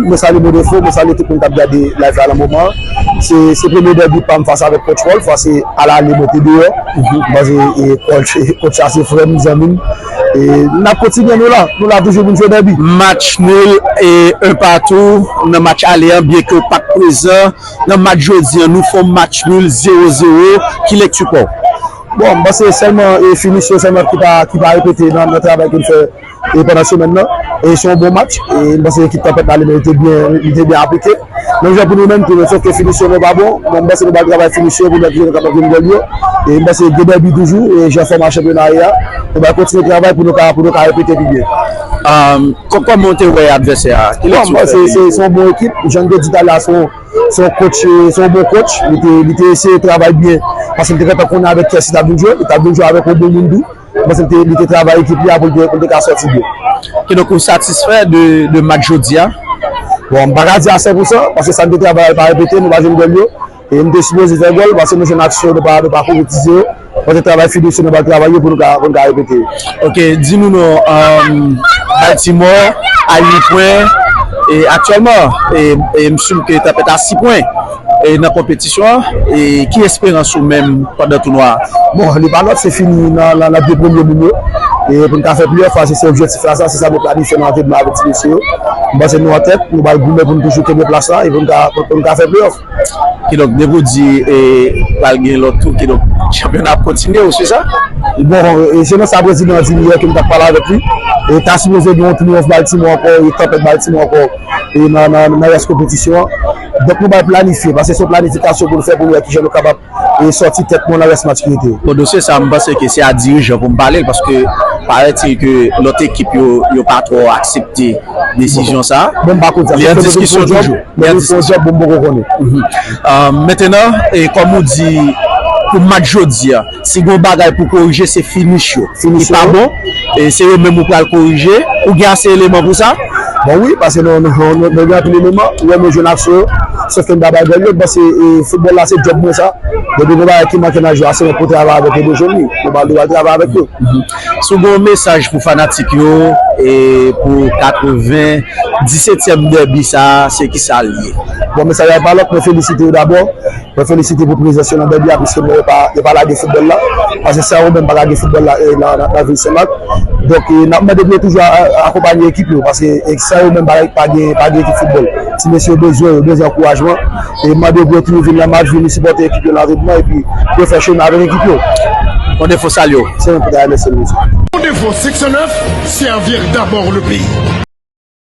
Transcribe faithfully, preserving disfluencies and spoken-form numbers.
Mwen salye Modefo, mwen salye tout moun k ap gade live la nan moman an. Se, se premye dèbi pa m fas avèk Coach Paul, fwa se alale mwen te deyò. M panse e, Coach, Coach sa se frè m, zanmi m. E n ap kontinye, nou la, nou la toujou pou n jwe dèbi. Match nul e un partout nan match ale an, byen ke w pa t prezan nan match jodi an, nou fè yon match nul zewo zewo, ki lekti pa w? Bon, m panse sèlman e finisyon sèlman ki pa, ki pa repete nan, nan travay ke n fè e pandan semèn nan. E se yon bon match. E m panse ekip Tanpèt la li menm li te byen, li te byen aplike. Menm jan pou nou menm tou, men sòf ke finisyon nou pa bon. Bon, m panse nou pral travay finisyon pou nou jan nou kapab jwenn gòl yo. E m panse gen dèbi toujou, e jan fòma chanpyona ye a. Nou pral kontinye travay pou nou ka, pou nou ka repete pi byen. Um, kò-, kòman w te wè advèsè a? Ki lekti w fè? Bon, se, se, se yon bon ekip. Jan m te di talè a, se yon, se yon coach, se yon bon coach. Li te, li te eseye travay byen. Paske li te gentan konnen avèk kiyès li t ap vin jwe. Li t ap vin jwe avèk yon bon moun tou. Mwen panse li te, li te travay ekip li a pou l te, pou l te ka sòti byen. Kidonk, ou satisfè de, de match jodi a? Bon, m pa ka di a san pou san, paske sa n te travay a pa repete, nou pa jwenn gòl yo. E m te sipoze fè gòl, paske nou jwenn aksyon, nou pa, nou pa konkretize yo. Mwen te travay finisyon, nou pa travay yo pou nou ka, pou nou ka repete yo. Ok, di nou non, um, Baltimore a uit pwen, e aktyèlman, e, e m si ke Tanpèt a sis pwen. E nan konpetisyon an, e ki esperans ou menm pandan tounwa a? Bon, li pa lòt, se fini nan, nan, nan de premye moun yo. E pou n ka fè pleyòf, se, se objektif la, sa, se sa nou planifye nan antrenman avèk ti mesye yo. M panse nou an tèt, nou pral goumen pou n toujou kenbe plas la, e pou n ka, pou, pou n ka fè pleyòf. Kidonk, depi w di, e, pral gen lòt tou, kidonk, chanpyona ap kontinye, ou sou sa? Bon, e, se nan sa prezidan an di m yè ke m t ap pale avèk li. E ta sipoze gen yon triyonf Baltimore ankò, e Tanpèt Baltimore ankò, e nan, nan, nan rès konpetisyon an. Donk, nou pral planifye, paske se yon planifikasyon pou nou fè, pou nou wè kijan nou kapab, e, sòti tèt nou nan rès match ki rete yo. Bon, dosye sa, m panse ke se a dirijan pou m pale l, paske parèt ke lòt ekip yo, yo pa twò aksepte desizyon sa. Bon, m pa konn sa. Li an diskisyon toujou. Li an diskisyon. Bon, m poko konnen. Mhm. Euh, mentenan, e kòm ou di, pou match jodi a, si gen yon bagay pou korije, se finish yo. Finish yo. Li pa bon, e se yo menm ou pral korije, ou gen ase eleman pou sa? Bon, wi, paske nou, nou, nou, nou gen anpil eleman, ou wè nou jwenn aksyon yo, sòf ke n pa bay gòl yo, m panse, e, foutbòl la se djòb mwen sa. Depi gen bagay ki manke nan jwe a, se mwen pou travay avèk yo pou jwenn li. Nou pral, nou pral travay avèk yo. Mhm. Si w gen yon mesaj pou fanatik yo, e pou katreven disetyèm dèbi sa, se kisa l ye? Bon, mesaj la pa lòt, mwen felisite yo dabò. Mwen felisite pou prezans yo nan dèbi a, piske bon, yo pa, yo pa lage foutbòl la. Paske san yo menm pa lage foutbòl la, e, nan, nan, nan vil Senmak. Donk, e, n ap mande pou yo toujou a, a, akonpanye ekip yo, paske, e, san yo menm pa, pa gen, pa gen ekip foutbòl. Ti mesye yo bezwen, yo bezwen ankourajman. E mande yo pou yo toujou vin nan match, vin sipòte ekip yo nan antrenman, epi pou yo fè chemen avèk ekip yo. Bon, Defo, salye w. Se mwen pou ta remèsye nou. Bon, Defo, seksyon nèf, servir d'abord le pays.